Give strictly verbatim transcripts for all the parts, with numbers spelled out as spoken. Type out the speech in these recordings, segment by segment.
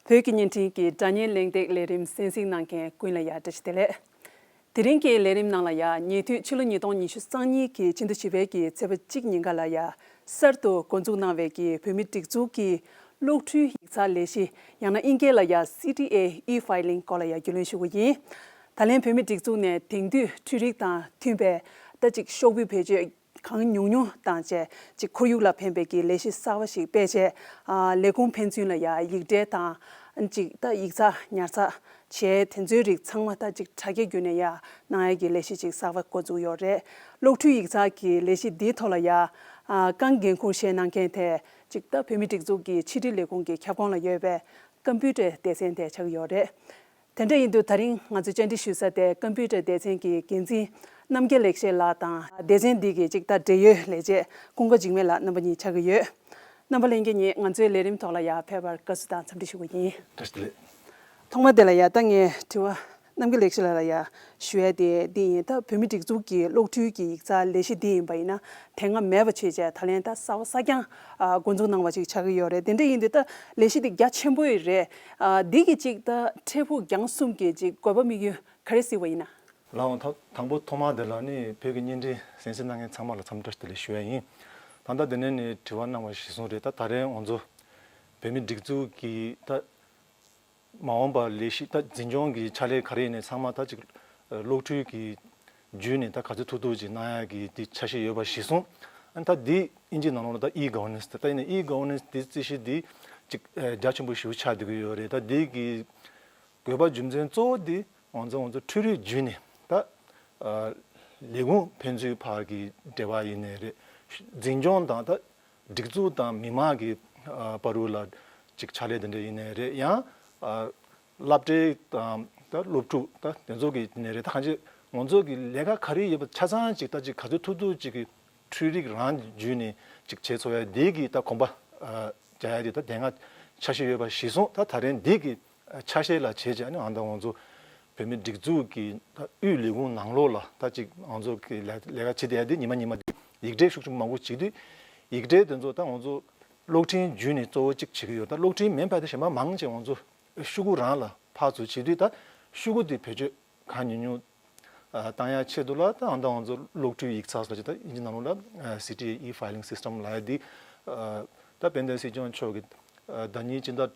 བོད་ཀྱི་བརྙན་འཕྲིན་གྱི་སྒྲ་བརྙན་གླེང་སྟེགས་ལས་རིམ་གསན་གཟིགས་གནང་མཁན་ཀུན་ལ་ཡ་བཀྲ་ཤིས་བདེ་ལེགས། དེ་རིང་གི་ལས་རིམ་ནང་ལ་ཡ་ཉེ་དུས་ཕྱི་ལོ་ཉིས་སྟོང་ཉི་ཤུ་རྩ་གཉིས་ཀྱི་ཕྱི་ཟླ་བཞི་པའི་གི་ཚེས་པ་གཅིག་ཉིན་ཀ་ལ་ཡ་གསར་དུ་འགོ་འཛུགས་གནང་བའི་གི་བོད་མིའི་སྒྲིག་འཛུགས་ཀྱི་གློག་འཕྲུལ་ཡིག་ཚགས་ལས་གཞི། ཡང་ན་དབྱིན་སྐད་ལ་ཡ་C T A e-filing སྐོར་ལ་ཡ་རྒྱུས་ལོན་ཞུ་གི་ཡིན། ད་ལན་བོད་མིའི་སྒྲིག་འཛུགས་ནས་དེང་དུས་འཕྲུལ་རིག་དང་མཐུན་པའི་ད་ཅིག་ཤོག་བུའི་བེད་སྤྱོད་གང་ཉུང་ཉུང་བཏང་བྱས་ཅིག་ཁོར་ཡུག་ལ་ཕན་པའི་གི་ལས་གཞི་གསར་བ་ཞིག་སྤེལ་བྱས། ཨ། ལས་ཁུངས་ཕན་ཚུན་ལ་ཡ་ཡིག་འབྲེལ་དང་ཅིག་ད་ཡིག་ཚགས་ཉར་ཚགས་བྱས་དེ་ཚོའི་རིགས་ཚང་མ་ད་ཅིག་དྲ་རྒྱ་བརྒྱུད་ནས་ཡ་གནང་ཡ་གི་ལས་གཞི་ཅིག་གསར་བ་འགོ་བཙུགས་ཡོད་རེད། གློག་འཕྲུལ་ཡིག་ཚགས་ཀྱི་ལས་གཞི་འདིའི་ཐོག་ལ་ཡ། ཨ། རྐང་འགན་འཁུར་བཞེས་གནང་མཁན་དེ་ཅིག་ད་བོད་མིའི་སྒྲིག་འཛུགས་ཀྱི་ཕྱི་དྲིལ་ལས་ཁུངས་ཀྱི་ཁྱབ་ཁོངས་ལ་ཡོད་པའི་ཀམ་པུ་ཊར་སྡེ་ཚན་དེ་ཆགས་ཀྱི་ཡོད་རེད། དེ་འདྲ་ཡིན་དུས་ད་རིང་ང་ཚོས་བཅར་འདྲི་ཞུ་ས་དེ་ཀམ་པུ་ཊར་སྡེ་ཚན་གྱི་འགན་འཛིན་རྣམ་རྒྱལ་ལེགས་བཤད་ལགས་དང་སྡེ་ཚན་འདི་གི་ཅིག་ད་འབྲེལ་ཡོད་ལས་བྱེད་ཀུན་དགའ་འཇིགས་མེད་ལགས་རྣམ་པ་གཉིས་ཆགས་ཀྱི་ཡོད། རྣམ་པ་ལྷན་རྒྱས་གཉིས་ང་ཚོའི་ལས་རིམ་ཐོག་ལ་ཡར་ཕེབས་པར་དགའ་བསུ་དང་འཚམས་འདྲི་ཞུ་གི་ཡིན། བཀྲ་ཤིས་བདེ་ལེགས། ཐོག་མ་དེ་ལ་ཡ་ད་ངས་དྲི་བ་རྣམ་རྒྱལ་ལེགས་བཤད་ལགས་ལ་ཡ་ཞུ་ཡ་དེ་འདི་ཡིན། ད་བོད་མིའི་སྒྲིག་འཛུགས་ཀྱི་གློག་འཕྲུལ་གྱི་ཡིག་ཚགས་ལས་གཞི་འདི་ཡིན་པ་ཡིན་ན་དེ་སྔ་མེད་པ་བྱས་བྱས་ད་ལན་ད་གསར་བ་གསར་རྐྱང་ཨ་འགོ་འཛུགས་གནང་བ་ཅིག་ཆགས་ཀྱི་ཡོད་རེད། དེ་འདྲ་ཡིན་དུས་ད་ལས་གཞི་འདི་རྒྱ་ཆེན་པོ་ཡོད་རེད། ཨ་འདི་གི་ཅིག་ད་འཕྲལ་ཕུགས་རྒྱང་གསུམ་གྱི་ཅིག་དགོས་པ་དམིགས་ཡུལ་ག་རེ་གཟིགས་པ་ཡིན་ན། ལགས་འོང་། ད་དང་པོ་ཐོག་མ་དེ་ལ་ནི་བོད་ཀྱི་བརྙན་འཕྲིན་གསན་གཟིགས་གནང་མཁན་ཚང་མ་ལ་འཚམས་འདྲི་བཀྲ་ཤིས་བདེ་ལེགས་ཞུ་ཡ་ཡིན། ད་ལྟ་དེ་ནས་ནི་དྲི་བ་གནང་བ་གཞིར་བཟུང་རེད། ད་ད་རེས་ང་ཚོ་བོད་མིའི་སྒྲིག་འཛུགས་ཀྱི་ད་མ་འོངས་པ་ལས་གཞི་ད་འཛིན་སྐྱོང་གི་ཕྱག་ལས་ག་རེ་ཡིན་ནའི་ཚང་མ་ད་ཅིག་གློག་འཕྲུལ་གྱི་བརྒྱུད་ནས་ད་ག་ཚོད་ཐུབ་ཐུབ་ཅིག་གནང་ཡ་གི་དེ་འཆར་གཞི་ཡོད་པ་གཞིར་བཟུང་། ཨ་ནི་ད་འདི་ཨིན་ཇི་ནང་ལོགས་ལ་ད་ཨི་གོ་ཝར་ནན་སི། ད་ད་ཡིན་ནའི་ཨི་གོ་ཝར་ནན་སི་དེ་རྩིས་གཞི་འདི་ཅིག་རྒྱ་ཆེན་པོ་ཞེ་པོ་ཆགས་བསྡད་ཀྱི་ཡོད་རེད། ད་འདི་གི་དགོས་པ་རྒྱུ་མཚན་གཙོ་བོ་འདི་ང་ཚོ་ང་ཚོ་འཕྲུལ་རིག་བརྒྱུད་ནས་ད་ཨ་ལས་ཁུངས་ཕན་ཚུན་བར་གྱི་འབྲེལ་བ་ཡིན་ནའི་རེད། འཛིན་སྐྱོང་དང་ད་སྒྲིག་འཛུགས་དང་མི་མང་གི་ཨ་བར་དུ་ལ་ཅིག་ཕྱག་ལས་དེ་འདྲ་ཡིན་ནའི་རེད། ཡང་ཨ་སློབ་གྲྭའི་དང་ད་སློབ་ཕྲུག་ད་དེ་ཚོ་གི་ཡིན་ནའི་རེད། ད་གང་ཅི་ང་ཚོ་གི་ལས་ཀ་ག་རེ་ཡོད་པ་ཆ་ཚང་ཅིག་ད་ཅིག་ག་ཚོད་ཐུབ་ཐུབ་ཅིག་གི་འཕྲུལ་རིག་རང་བརྒྱུད་ནས་ཅིག་བྱེད་ཐུབ་ཡ་དེ་གི་ད་གོམ་པ་ཨ་རྒྱག་ཡ་དེ་ད་དེ་སྔ་འཆར་གཞི་ཡོད་པ་གཞིར་བཟུང་ད་ད་རེས་འདི་གི་ཆ་ཤས་ལ་བྱས་རྗེས་ནི་ཨ་ད་ང་ཚོ་བོད་མིའི་སྒྲིག་འཛུགས་ཀྱི་ད་དབུས་ལས་ཁུངས་ནང་ལོགས་ལ་ད་ཅིག་ང་ཚོ་གི་ལས་ལས་ཀ་བྱེད་བསྡད་ཡ་དེ་ཉི་མ་ཉི་མ་དེ་ཡིག་འབྲེལ་ཤུགས་ཆེན་པོ་མང་པོ་བྱེད་དུས་ཡིག་འབྲེལ་དེ་ཚོ་ད་ང་ཚོ་གློག་འཕྲིན་བརྒྱུད་ནས་གཙོ་བོ་གཅིག་བྱེད་ཀྱི་ཡོད། ད་གློག་འཕྲིན་མིན་པ་དེ་གཞན་པ་མང་ཆེ་ང་ཚོ་ཤོག་གུ་རང་ལ་ཕར་ཚུར་བྱེད་དུས་ད་ཤོག་གུ་དེ་བེད་སྤྱོད་གང་ཉུང་ཉུང་ཨ་བཏང་ཡ་ཆེད་དུ་ལ་ད་ཨ་ད་ང་ཚོ་གློག་འཕྲུལ་ཡིག་ཚགས་ཟེར་གྱི་ད་ཨིན་ཇི་ནང་ལོགས་ལ་ཨ་C T A e-filing system ལབ་ཡ་འདི་ཨ་ད་དཔལ་ལྡན་སྲིད་སྐྱོང་མཆོག་གིས་ཨ་ཟླ་ཉིན་སྤྱི་ཟླ་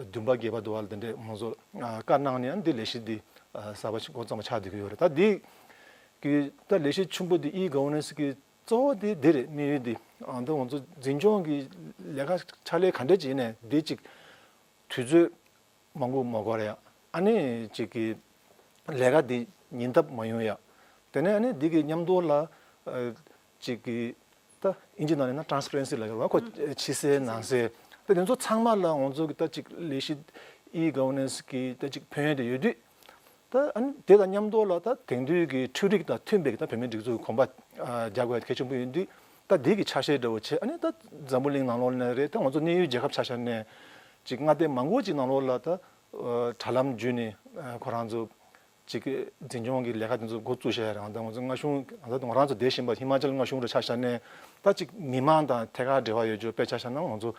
བདུན་པ་བརྒྱད་པ་དུ་བ་ལ་དེ་འདྲས་ང་ཚོ་ཨ་བཀའ་གནང་ནས་ཨ་འདི་ལས་གཞི་འདི་ཨ་གསར་པ་ཞིག་འགོ་བརྩམས་པ་ཆགས་བསྡད་ཀྱི་ཡོད་རེད། ད་འདི་གི་ད་ལས་གཞི་ཆེན་པོ་འདི་e-governance གི་གཙོ་བོ་འདི་འདི་རེད། དམིགས་ཡུལ་འདི་ཨ་ད་ང་ཚོ་འཛིན་སྐྱོང་གི་ལས་ཀ་ཕྱག་ལས་ག་འདྲས་ཅིག་ཡིན་ནའི་འདི་ཅིག་དུས་ཚོད་མང་པོ་མ་འགོར་ཡ། ཨ་ནི་ཅིག་གི་ལས་ཀ་འདི་ཉེན་འདབས་མ་ཡོང་ཡ། དེ་ནས་ཨ་ནི་འདི་གི་མཉམ་དུ་ལ་ཨ་ཅིག་གི་ད་ཨིན་ཇི་ནང་ནས་ན་transparency ལབ་ཡོད་རེད་བ། ཁོ་ཕྱི་གསལ་ནང་གསལ། ད་དེ་ཚོ་ཚང་མ་ལ་ང་ཚོ་གི་ད་ཅིག་ལས་གཞི་e-governance གི་ད་ཅིག་ཕན་ཡོན་དེ་ཡོད་དུས། ད་ཨ་ནི་དེ་དང་མཉམ་དུ་ལ་ད་དེང་དུས་ཀྱི་འཕྲུལ་རིག་དང་མཐུན་པའི་ད་བོད་མིའི་སྒྲིག་འཛུགས་ཀྱི་གོམ་པ་ཨ་རྒྱག་དགོས་ཡ་གལ་ཆེན་པོ་ཡིན་དུས། ད་འདི་གི་ཆ་ཤས་འདྲ་བོ་བྱས་ཨ་ནི་ད་འཛམ་བུ་གླིང་ནང་ལོགས་ནས་རེད། ད་ང་ཚོ་གནས་ཡུལ་རྒྱལ་ཁབ་ཆ་བཞག་ནས་ཅིག་མངའ་སྡེ་མང་པོ་ཅིག་ནང་ལོགས་ལ་ད་ཨ་དྲ་ལམ་བརྒྱུད་ནས་ཨ་ཁོ་རང་ཚོ་ཅིག་འཛིན་སྐྱོང་གི་ལས་ཀ་དེ་ཚོ་འགོ་བཙུགས་བཞག་ཡ་རེད། ད་ང་ཚོ་མངའ་གཞུང་ང་ཚོ་ང་རང་ཚོ་བསྡད་བཞིན་པ་ཧི་མ་ཅལ་མངའ་གཞུང་རེད་ཆ་བཞག་ནས་ད་ཅིག་མི་མང་དང་ཐད་ཀར་འབྲེལ་བ་ཡོད་རྒྱུ་དཔེ་ཆ་བཞག་ན་ང་ཚོ་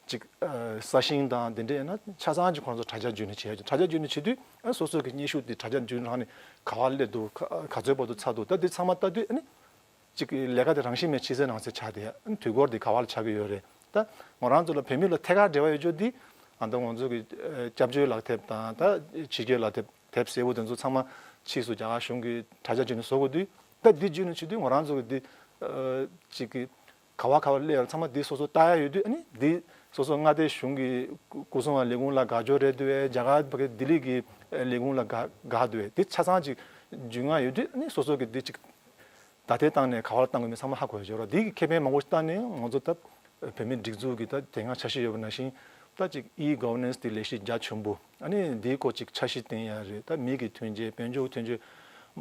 ཅིག་ཨ་ས་ཞིང་དང་དེ་འདྲས་ཡིན་ན་ཆ་ཚང་ཅིག་ཁོ་རང་ཚོ་དྲ་རྒྱ་བརྒྱུད་ནས་བྱས་ཡོད། དྲ་རྒྱ་བརྒྱུད་ནས་བྱེད་དུས་ཨ་སོ་སོ་གི་སྙན་ཞུ་དེ་དྲ་རྒྱ་བརྒྱུད་ནས་རང་ནས་ག་བར་སླེབས་འདུག་ག་ག་ཚོད་བར་དུ་ཚར་འདུག་ད་འདི་ཚང་མ་ལྟ་དུས་ཨ་ནི་ཅིག་གི་ལས་ཀ་དེ་རང་བཞིན་མེད་ཕྱི་གསལ་ནང་གསལ་ཆགས་བསྡད་ཡ། ཨ་ནི་དུས་འཁོར་དེ་ག་བར་ཆགས་ཀྱི་ཡོད་རེད། ད་ང་རང་ཚོ་ལ་བོད་མི་ལ་ཐད་ཀར་འབྲེལ་བ་ཡོད་རྒྱུ་འདི་ཨ་ད་ང་ཚོ་གི་ཨ་སྐྱབས་བཅོལ་ལག་དེབ་དང་ད་ཕྱི་རྒྱལ་ལག་དེབ་དེབ་གསལ་པོ་དེ་ཚོ་ཚང་མ་ཕྱིས་སུ་རྒྱ་གར་གཞུང་གི་དྲ་རྒྱ་བརྒྱུད་ནས་བཟོ་དགོས་དུས་ད་འདི་བརྒྱུད་ནས་བྱེད་དུས་ང་རང་ཚོ་གི་འདི་ཨ་ཅིག་གི་ག་བ་ག་བ་སླེབས་ཡོད་ཚང་མ་འདི་སོ་སོ་ལྟ་ཡ་ཡོད་དུས་ཨ་ནི་འདི་སོ་སོ་མངའ་སྡེ་གཞུང་གི་སྐུ་སྲུང་བ་ལས་ཁུངས་ལ་དགའ་ཕྱོགས་རེད་འདུག་བས། རྒྱ་གར་བ་གི་ལྡི་ལི་གི་ལས་ཁུངས་ལ་དགའ་དགའ་འདུག་བས། འདི་ཆ་ཚང་ཅིག་རྒྱུས་མངའ་ཡོད་དུས་ཨ་ནི་སོ་སོ་གི་འདི་ཅིག་བརྡ་དེ་བཏང་ནས་ག་བར་བཏང་དགོས་མིན་ཚང་མ་ཧ་གོ་ཡ་ཡོད་རེད། འདི་གི་ཁེ་ཕན་མང་པོ་ཞིག་བཏང་ནས་ང་ཚོ་ད་བོད་མིའི་སྒྲིག་འཛུགས་ཀྱི་ད་དེ་སྔ་འཆར་གཞི་ཡོད་པ་ནང་བཞིན་ད་ཅིག་e-governance དེ་ལས་གཞི་རྒྱ་ཆེན་པོ་ཨ་ནི་འདིའི་སྐོར་ཅིག་འཆར་གཞི་བཏིང་ཡ་རེད། ད་མི་གི་ཐོན་སྐྱེད་དཔལ་འབྱོར་ཐོན་སྐྱེད་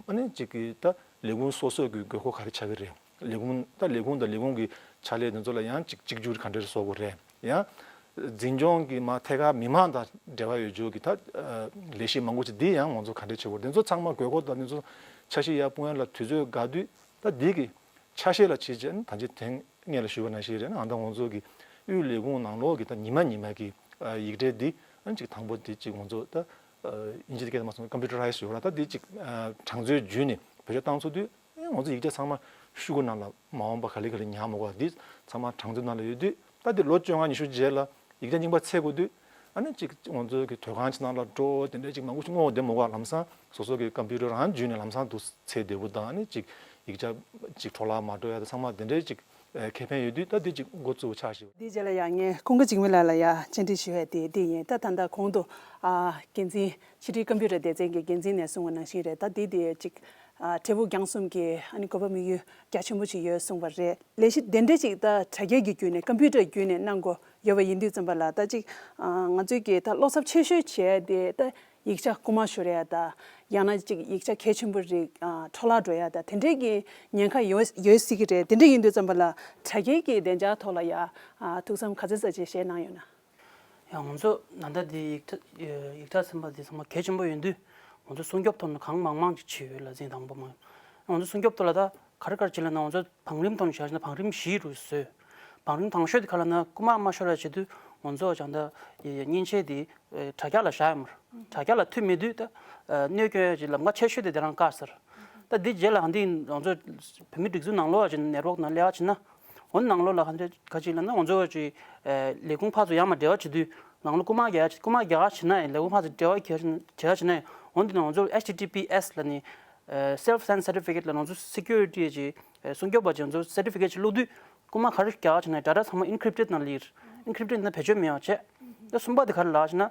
ཨ་ནི་ཅིག་གི་ད་ལས་ཁུངས་སོ་སོ་གི་དགོས་མཁོ་ག་རེ་ཆགས་ཀྱི་རེད། ལས་ཁུངས་ད་ལས་ཁུངས་དང་ལས་ཁུངས་ཀྱི་ཕྱག་ལས་དེ་ཚོ་ལ་ཡང་ཅིག་གཅིག་གྱུར་ག་འདྲ་བཟོ་དགོས་རེད། ཡང་འཛིན་སྐྱོང་གི་མ་ཐད་ཀར་མི་མང་དང་འབྲེལ་བ་ཡོད་རྒྱུ་གི་ད་ལས་གཞི་མང་པོ་ཅིག་འདི་ཡང་ང་ཚོ་ག་འདྲ་བྱེད་དགོས་རེད། དེ་ཚོ་ཚང་མ་དགོས་མཁོ་དང་དེ་ཚོ་འཆར་གཞི་ཡར་སྤུངས་ཡ་ལ་དུས་ཚོད་དགའ་དུས་ད་འདི་གི་ཆ་ཤས་ལ་བྱས་རྗེས་ད་ཅི་ཐེངས་སྔོན་ལ་ཞུས་པ་ནང་བཞིན་རེད་ན་ཨ་ད་ང་ཚོ་གི་དབུས་ལས་ཁུངས་ནང་ལོགས་ཀྱི་ད་ཉི་མ་ཉི་མ་གི་ཡིག་འབྲེལ་འདི་ ཨ་ནི་ཅིག་དང་པོ་དེ་ཅིག་ང་ཚོ་ད་ཨ་དབྱིན་ཇིའི་སྐད་དུ་མ་སོང་ཀམ་པུ་ཊར་རའི་ཛི་ཡོད་ར། ད་དེ་ཅིག་ཨ་གྲངས་མཛོད་བརྒྱུད་ནས་བེད་སྤྱོད་བཏང་ཚུགས་དུས། ཨེ་ང་ཚོ་ཡིག་ཆ་ཚང་མ་ཤུ་གུ་ནང་ལ་མ་འོངས་པ་ག་ལེ་ག་ལེ་ཉར་མི་དགོས་པ། འདི་ཚང་མ་གྲངས་མཛོད་ནང་ལ་ཡོད་དུས། ད་འདི་ལོ་བཅོ་ལྔ་ཉི་ཤུ་རྗེས་ལ་ཡིག་ཆ་རྙིང་པ་འཚོལ་དགོས་དུས། ཨ་ནི་ཅིག་ང་ཚོ་གི་དུས་ཁང་ཕྱི་ནང་ལ་འགྲོ། དེ་འདྲའི་ཅིག་མང་པོ་ཞིག་བསྔོགས་བསྡད་མི་དགོས་པ། ལམ་སང་སོ་སོ་གི་ཀམ་པུ་ཊར་རང་བརྒྱུད་ནས་ལམ་སང་དུ་འཚོལ་བདེ་པོ་དང་། ཨ་ནི་ཅིག་ཡིག་ཆ་ཅིག་འཕྲོ་བརླག་མ་འགྲོ་ཡ་དང་ཚང་མ་དེ་འདྲའི་ཅིག་ཨེ་ཁེ་ཕན་ཡོད་དུས། ད་འདི་ཅིག་འགོ་བཙུགས་ཆགས་ཤིག་འདིའི་རྗེས་ལ་ཡང་ངས་ཀུན་དགའ་འཇིགས་མེད་ལགས་ལ་ཡང་བཅར་འདྲི་ཞུ་ཡ་དེ་འདི་ཡིན། ད་ད་ལྟ་གོང་དུ་ཨ་འགན་འཛིན་ཕྱི་དྲིལ་ཀམ་པུ་ཊར་སྡེ་ཚན་གྱི་འགན་འཛིན་ནས་གསུངས་པ་ནང་བཞིན་རེད། ད་འདི་དེ་ཅིག་ཨ་འབྲས་བུ་རྒྱང་གསུམ་གྱི་ཨ་ནི་དགོས་པ་དམིགས་ཡུལ་རྒྱ་ཆེན་པོ་ཅིག་ཡོད་གསུངས་པ་རེད། ལས་གཞི་དེ་འདྲ་ཅིག་ད་དྲ་རྒྱའི་བརྒྱུད་ནས་ཀམ་པུ་ཊར་བརྒྱུད་ནས་གནང་དགོས་ཡོད་པ་ཡིན་དུས་ཙམ་པ་ལ། ད་ཅིག་ཨ་ང་ཚོའི་གི་ད་བློ་འཚབ་ཆེ་ཤོས་བྱས་དེ་ད་ཡིག་ཆ་རྐུ་མ་ཤོར་ཡ་དང་། ཡང་ན་ཅིག་ཡིག་ཆ་གལ་ཆེན་པོ་རིགས་ཨ་འཕྲོ་བརླག་འགྲོ་ཡ་དང་། དེ་འདྲའི་གི་ཉེན་ཁ་ཡོད་ཡོད་སྲིད་ཀྱི་རེད། དེ་འདྲ་ཡིན་དུས་ཙམ་པ་ལ་དྲ་རྒྱའི་གི་བདེ་འཇགས་ཐོག་ལ་ཡ་ཨ་ཐུགས་བསམ་ག་ཚོད་ཙམ་ཅིག་བཞེས་གནང་ཡོད་ན། ཡང་ང་ཚོ་ད་ལྟ་འདི་ཡིག་ཐག་ཡིག་ཐག་ཟིན་པ་འདི་ཚང་མ་གལ་ཆེན་པོ་ཡིན་དུས། ང་ཚོ་སྲུང་སྐྱོབ་ཐོག་ནས་གང་མང་མང་ཅིག་བྱས་ཡོད་ལ། འཛིན་དང་པོ་མ་ང་ཚོ་སྲུང་སྐྱོབ་ཐོག་ལ་ད་ག་རེ་ག་རེ་བྱས་ལབ་ན། ང་ཚོ་བང་རིམ་ཐོག་ནས་བཞག་ན་བང་རིམ་བཞི་རུ་བཟོས། བང་རིམ་དང་ཤོས་དེ་ག་ལབ་ན། རྐུ་མ་མ་ཤོར་བ་བྱེད་དུས་ང་ཚོ་ཀྱང་ད་མཉེན་ཆས་དེ་དྲ་རྒྱ་ལ་བཞག་ཡོད་མ་རེད། དྲ་རྒྱ་ལ་མཐུད་མེད་དུས་ད་གནོད་སྐྱོན་ཡ་གི་ལམ་ཁ་ཆེ་ཤོས་དེ་དེ་རང་བཀག་ཚར། ད་འདི་རྗེས་ལ་འདི་ང་ཚོ་བོད་མི་སྒྲིག་འཛུགས་ནང་ལོགས་ཀྱི་ནེཊ་ཝོག་ནང་སླེབས་པ་བྱས་ན། འོ་ནང་ལོགས་ལ་ག་འདྲ་ག་ཅིག་ལབ་ན། ང་ཚོ་ཅིག་ལས་ཁུངས་ཕར་ཚུར་ཡར་མར་འབྲེལ་བ་བྱེད་དུས། ནང་ལོགས་རྐུ་མ་རྒྱག་རྐུ་མ་རྒྱག་བྱས་ན་ཡང་། ལས་ཁུངས་ཕར་ཚུར་འབྲེལ་བ་རྒྱག་བྱས་ན་ཡང་། འོ་འདི་ནང་ང་ཚོ་ཨེཆ་ཊི་ཊི་པི་ཨེས་ལབ་ནས་སེལཕ་སེན་སར་ཊི་ཕི་ཀེཊ་ལབ། ང་ཚོ་སི་ཀུ་རི་ཊི་ཅིག་སྲུང་སྐྱོབ་པ་ཅིག་ང་ཚོ་སར་ཊི་ཕི་ཀེཊ་ཅིག་བླུགས་དུས། རྐུ་མ་ག་རེ་རྒྱག་བྱས་ན་ཡང་ཌེ་ཊ་ཚང་མ་ཨེན་ཀྲིབ་ཊེཌ་ནང་སླེབས་ཡོད། ཨེན་ཀྲིབ་ཊེཌ་ནང་བེད་སྤྱོད་མེད་པ་བྱས། ད་གསུམ་པ་དེ་ག་རེ་ལབ་བྱས་ན།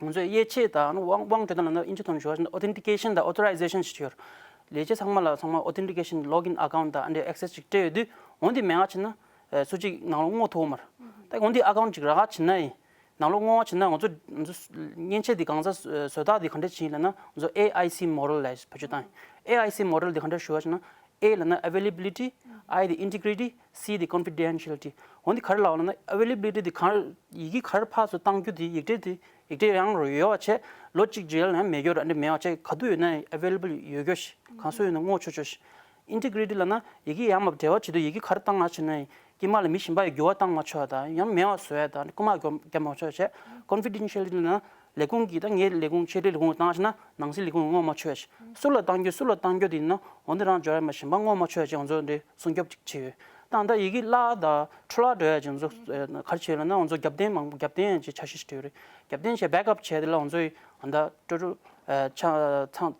ང་ཚོས་དབྱེ་ཆེད་དང་དབང་དབང་སྤྲོད་སྟངས་ལབ་ན། དབྱིན་ཇི་ཐོག་ནས་ཞུ་བ་ཞིག་ན་ཨོ་ཐེན་ཊི་ཀེ་ཤན་དང་ཨོ་ཐོ་རའི་ཛེ་ཤན་ཞེས་ཡོད། ལས་བྱེད་ཚང་མ་ལ་ཚང་མ་ཨོ་ཐེན་ཊི་ཀེ་ཤན་ལོག་ཨིན་ཨ་ཀའུན་ཊི་དང་ཨ་འདྲའི་ཨེག་སེ་སི་ཅིག་སྤྲད་ཡོད་དུས། འོ་འདི་མེད་པ་བྱས་ན་ཨེ་སུ་གཅིག་ནང་ལོགས་བསྔོག་ཐུབ་ཀྱི་མ་རེད། ད་འོ་འདི་ཨ་ཀའུན་ཊི་ཅིག་རག་པ་བྱས་ན་ཡང་། ནང་ལོགས་བསྔོག་པ་བྱས་ན་ང་ཚོ་ང་ཚོ་མཉེན་ཆས་འདི་གང་ཟག་བཟོ་ལྟ་འདི་ག་འདྲ་བྱས་ལབ་ན། ང་ཚོ་ཨེ་ཨའི་སི་མོ་ཌེལ་ལབ་བེད་སྤྱོད་བཏང་ཡོད། ཨེ་ཨའི་སི་མོ་ཌེལ་འདི་ག་འདྲ་ཞུ་བ་ཞིག་ན། ཨེ་ལབ་ན་ཨེ་ཝེ་ལེ་བི་ལི་ཊི། ཨའི་འདི་ཨིན་ཊི་གྷི་རི་ཊི། སི་འདི་ཀོན་ཕི་ཌེན་ཤལ་ཊི། འོ་འདི་ག་རེ་ལབ་ལབ་ན། ཨེ་ཝེ་ལེ་བི་ལི་ཊི་འདི་ག་རེ་ཡི་གེ་ག་རེ་ཕར་ཚུར་བཏང་རྒྱུ་དེ། ཡིག་ཕྲེང་དེ་ཡིག་ཕྲེང་རང་རུ་ཡོད་པ་བྱས། ལོ་གཅིག་རྗེས་ལ་ཡང་མེད་རྒྱུ་ར་འདྲ་མེད་པ་བྱས། ག་དུས་ཡོད་ན་ཡང་ཨེ་ཝེ་ལེ་བལ་ཡོད་རྒྱུ་ཞིག་གང་སུ་ཡོད་ན་བསྔོག་ཆོག་ཆོག་ཞིག་ཨིན་ཊི་གྷི་རི་ཊི་ལབ་ན་ཡི་གེ་ཡར་མར་འབྲེལ་བ་བྱེད་དུས། ཡི་གེ་ག་རེ་བཏང་ཡ་བྱས་ན་ཡང་དཀྱིལ་མ་ལ་མི་གཞན་པ་ཡི་འགྱུར་བ་བཏང་མ་ཆོག་དང་། ཡང་མེད་པ་བཟོ་ཡ་དང་། རྐུ་མ་རྒྱབ་རྒྱབ་མ་ཆོག་བྱས། ཀོན་ཕི་ཌེན་ཤལ་ཊི་ལབ་ན། ལས་ཁུངས་ཀྱིས་ད་ངའི་ལས་ཁུངས་ཕྱི་དྲིལ་ལས་ཁུངས་བཏང་ཞིག་ན་ནང་སྲིད་ལས་ཁུངས་བསྔོག་མ་ཆོག་ཞིག་སུ་ལ་བཏང་རྒྱུ་སུ་ལ་བཏང་རྒྱུ་དེ་ཡིན་ན། འོ་འདི་རང་འབྱོར་ཡ་མ་གཞན་པ་བསྔོག་མ་ཆོག་ཞིག་ང་ཚོ་འདི་སྲུང་སྐྱོབ་ཅིག་བྱས་ཡོད། ད་ད་ཡི་གེ་བརླག་དང་འཕྲོ་བརླག་འགྲོ་ཡ་ཅིག་ང་ཚོ་ག་རེ་བྱས་ལབ་ན། ང་ཚོ་རྒྱབ་རྟེན་མང་པོ་རྒྱབ་རྟེན་ཅིག་འཆར་གཞི་ཞིག་བྲིས་ཡོད་རེད། རྒྱབ་རྟེན་བྱས་བེག་ཨབ་བྱས་དེ་ལ་ང་ཚོ་ཡི་ད་ལྟ་ཊོ་ཊལ་ཚང་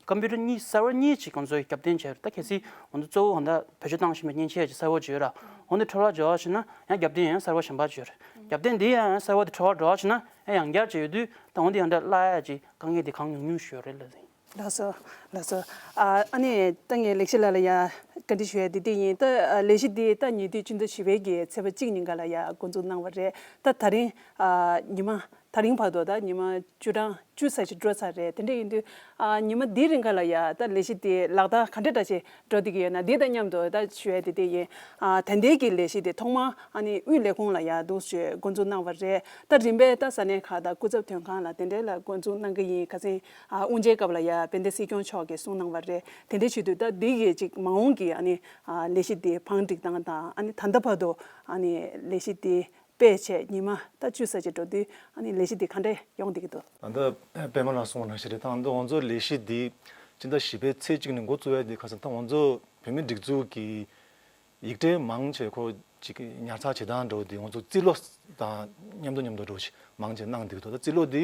ཀམ་པུ་ཊར་གཉིས་སར་བར་གཉིས་ཅིག་ང་ཚོ་ཡི་རྒྱབ་རྟེན་བྱས་རེད། ད་གལ་སྲིད་ང་ཚོ་གཙོ་བོ་ད་ལྟ་བེད་སྤྱོད་བཏང་བཞིན་པའི་མཉེན་ཆས་ཅིག་གསར་བ་ཅིག་ཡོད་ར། འོ་འདི་འཕྲོ་བརླག་འགྲོ་བ་ཞིག་ན་ཡང་རྒྱབ་རྟེན་ཡང་གསར་བ་གཞན་པ་ཅིག་ཡོད་རེད། རྒྱབ་རྟེན་འདི་ཡང་གསར་བ་དེ་འཕྲོ་བརླག་འགྲོ་བ་ཞིག་ན་ཡང་ཡང་བསྐྱར་ཅིག་ཡོད་དུས། ད་འོ་འདི་ཡང་འདྲ་བརླག་ཡ་ཅིག་དཀའ་ངལ་དེ་གང་ཉུང་ཉུང་ཞིག་ཡོད་རེད་ལབ་ཟིན། ལགས་སོ། ལགས་སོ། ཨ་ཨ་ནི་ད་ངས་ལེགས་བཤད་ལགས་ལ་ཡང་བཀའ་འདྲི་ཞུ་ཡ་དེ་འདི་ཡིན། ད་ཨ་ལས་གཞི་འདི་ད་ཉེ་དུས་ཕྱི་ཟླ་བཞི་པའི་གི་ཚེས་པ་གཅིག་ཉིན་ཀ་ལ་ཡང་འགོ་འཛུགས་གནང་བ་རེད། ད་ད་རིང་ཨ་ཉི་མ་ད་རིང་བར་དུ་ད་ཉི་མ་བཅུ་གྲངས་བཅུ་ཙམ་ཞིག་འགྲོ་ཚར་རེད། དེ་འདྲ་ཡིན་དུས་ཨ་ཉི་མ་འདིའི་རིང་ག་ལ་ཡ་ད་ལས་གཞི་དེ་ལག་བསྟར་ག་འདྲ་འདྲ་ཞིག་འགྲོ་བསྡད་ཀྱི་ཡོད་ན། འདི་དང་མཉམ་དུ་ད་ཞུ་ཡ་དེ་དེ་ཡིན། ཨ་ད་ལྟའི་གི་ལས་གཞི་དེ་ཐོག་མར་ཨ་ནི་དབུས་ལས་ཁུངས་ལ་ཡ་འདུག་ཞུས་འགོ་འཛུགས་གནང་བ་རེད། ད་རིམ་པས་ད་ས་གནས་ཁག་དང་སྐུ་ཚབ་དོན་ཁང་ལ་དེ་འདྲའི་ལ་འགོ་འཛུགས་གནང་གི་ཡིན། ཁ་སང་ཨ་དབུ་འབྱེད་སྐབས་ལ་ཡ་དཔལ་ལྡན་སྲིད་སྐྱོང་མཆོག་གིས་གསུངས་གནང་བ་རེད། དེ་འདྲ་བྱེད་དུས་ད་འདི་གི་ཅིག་མ་འོངས་ཀྱི་ཨ་ནི་ཨ་ལས་གཞི་དེ་བང་སྒྲིག་སྟངས་དང་། ཨ་ནི་ད་ལྟ་བར་དུ་ཨ་ནི་ལས་གཞི་དེ་སྤེལ་བྱས་ཉི་མ་ད་བཅུ་ཙམ་ཅིག་འགྲོ་དུས་ཨ་ནི་ལས་གཞི་འདི་ག་འདྲས་ཡོང་བསྡད་ཀྱི་འདུག་ད་ལྟ་པད་མ་ལགས་གསུངས་པ་ནང་བཞིན་རེད། ད་ལྟ་ང་ཚོ་ལས་གཞི་འདི་སྤྱི་ཟླ་བཞི་པའི་ཚེས་གཅིག་ནས་འགོ་བཙུགས་ཡ་འདི། ཁ་སང་ད་ང་ཚོ་བོད་མིའི་སྒྲིག་འཛུགས་ཀྱི་ཡིག་ཕྲེང་མང་ཆེ་ཁོ་ཅིག་ཉར་ཚགས་བྱེད་སྟངས་འདྲ་བོ་འདི་ང་ཚོ་རྩིས་ལོ་དང་མཉམ་དུ་མཉམ་དུ་འདྲ་བོ་ཞིག་མང་ཆེ་གནང་བསྡད་ཀྱི་འདུག་ད་རྩིས་ལོ་འདི་